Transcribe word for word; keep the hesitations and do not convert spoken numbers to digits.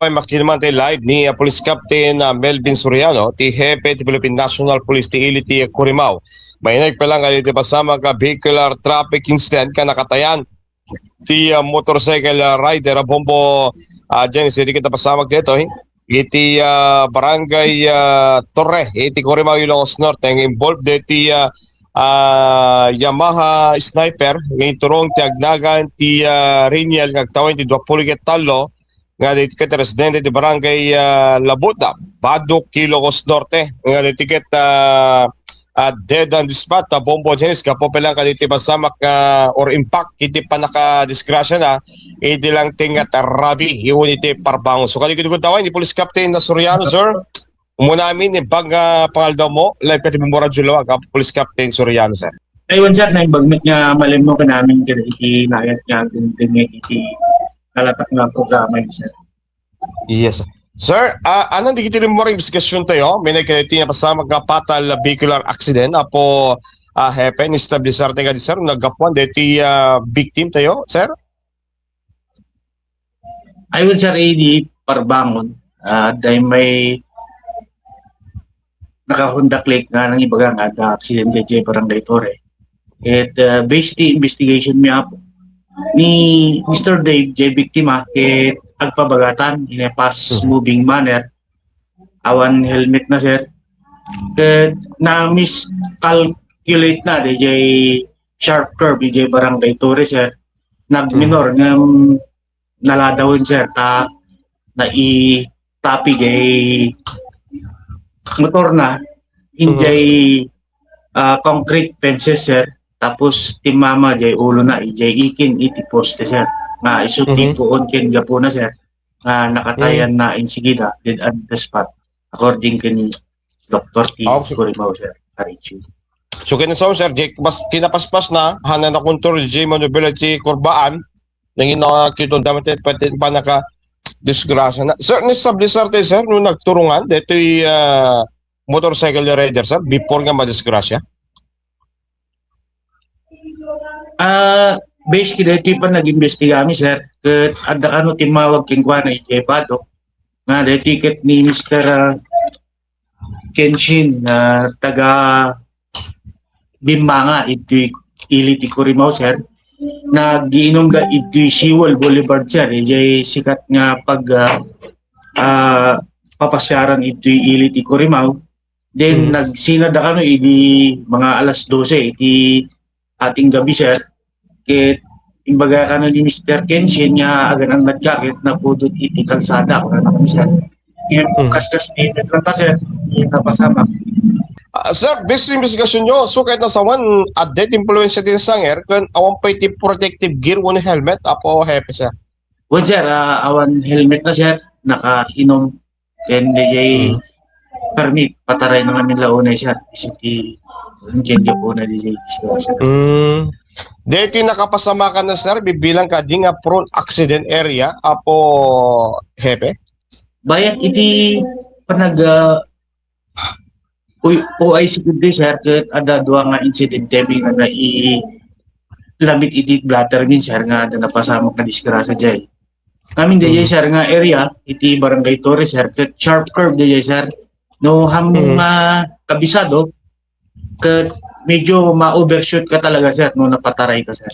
pay makinuman ti live ni, ah, Police Captain, ah, Melvin Soriano, ti Hepe ti Philippine National Police ti ili ti Curimaw. Mainaig pa lang kadagiti pasamak a vehicular traffic incident nga nakatayan ti, ah, motorcycle, ah, rider a Bombo, ah, Jens, iti kita pasamak ditoy iti, ah, Barangay, ah, Torre, iti Curimaw, Ilocos Norte, nga involved diti, ah, ah, Yamaha Sniper nga inturong ti agnagan ti, ah, Riniel nga agtawen ti dua pulo ket tallo nga dagiti ket residente ti Barangay, ah, Labuta, Badoc, Ilocos Norte, nga dagiti ket, ah, ah, dead on the spot, ah, Bombo Jens, gapu pay lang kadagiti pasamak nga or impact iti pannakadisgrasya na, iti lang tingat rabi, iwan iti parbangon. So, kadagiti gundaway ni Police Captain na Soriano, sir, umuna amin, imbag nga pangaldaw mo, live ka ti Bombo Radyo Lawag, ah, Police Captain Soriano, sir. Aywan, sir, naimbag met nga malimno kanamin kadagiti layat nga agdengdengngeg iti nalatak nga programa, sir. Yes, sir. Sir, ah, anan dagiti rimmuar nga imbestigasion tayo? Mainaig kadagiti napasamak nga fatal vehicular accident, apo, ah, Hepe, ni-establishar tayo kadi, sir, naggapuan dagiti, ah, victim tayo, sir? Aywan, sir, idi parbangon, ah, adda may nakahundaklik nga nangibaga nga adda aksidente idiay Barangay Torre. Ket, ah, based ti investigation mi, apo, ni Mister Dave, diay biktima, ket agpabagatan in a fast Mhm. moving manner. Awan helmet na, sir. Ket na-miscalculate na diay sharp curve idiay Barangay Torre, sir. Nagminor Mhm. ngem naladawen, sir, ta naitapi diay motor na, Mhm. idiay, ah, concrete fences, sir. Tapos timmama diay ulo na, idiay ikin iti poste, sir. Nga isu ti Mhm. puon ken gapuna, sir, nga nakatayan Mhm. na insigida, dead on the spot, according ken Doktor T. Ah, okay. Curimaw, sir. R H U. So, kinasao, sir, di, mas, kinapaspas na, hana na kontrol di manubela ti kurbaan, nangin na kitong damit, pati pa naka disgrasya na. Sir, ni-establishar tayo, sir, no nagturungan, detoy, ah, motorcycle rider, sir, before nga madisgrasya? Ah, based kadaytoy pannag-imbestiga mi, sir, ket adda kano timmawag kenkuana idiay Badoc, nga daytoy ket ni Mister, ah, Kenshin, ah, taga Bimbanga, iti ili ti Curimaw, sir. Nagiinumda iti Sewol Boulevard, sir, idiay sikat nga pag, ah, ah, papasyaran iti ili ti Curimaw. Then, Mm. nagsinada kano idi mga alas dose iti ating gabi, sir. Ket imbaga kano ni Mister Kenshin nga agan-annad ka ket napudot iti kalsada, kuna kami, sir. Ngem, Mm. kaskas ni Metro ta, sir, ni napasamak. Ah, sir, based sa investigasyon nyo, so, ket nasawan, adda ti impluwensya ti sanger, ken awan pay ti protective gear wenno helmet, Apo Hepe, sir? Wen, sir, ah, awan helmet na, sir. Nakainom. Ken diay Mm. permit, pataray na ngamin la unay, sir. Isu ti, ken di po na diay disgrasya. Mm. Daytoy nakapasamakan na, sir, bibilang kadi nga prone accident area, Apo Hepe? Bayan iti panag, ah, O I C kundi, sir, ket adda dua nga insidente mi nga nailamit iti blotter min, sir, nga adda napasamak nga disgrasya diay. Ngamin diay, Mm. sir, nga area, iti Barangay Torre, sir, ket sharp curve diay, sir. No, hammom Mm. nga kabisado, ket medyo ma-overshoot ka talaga, sir, no napataray ka, sir.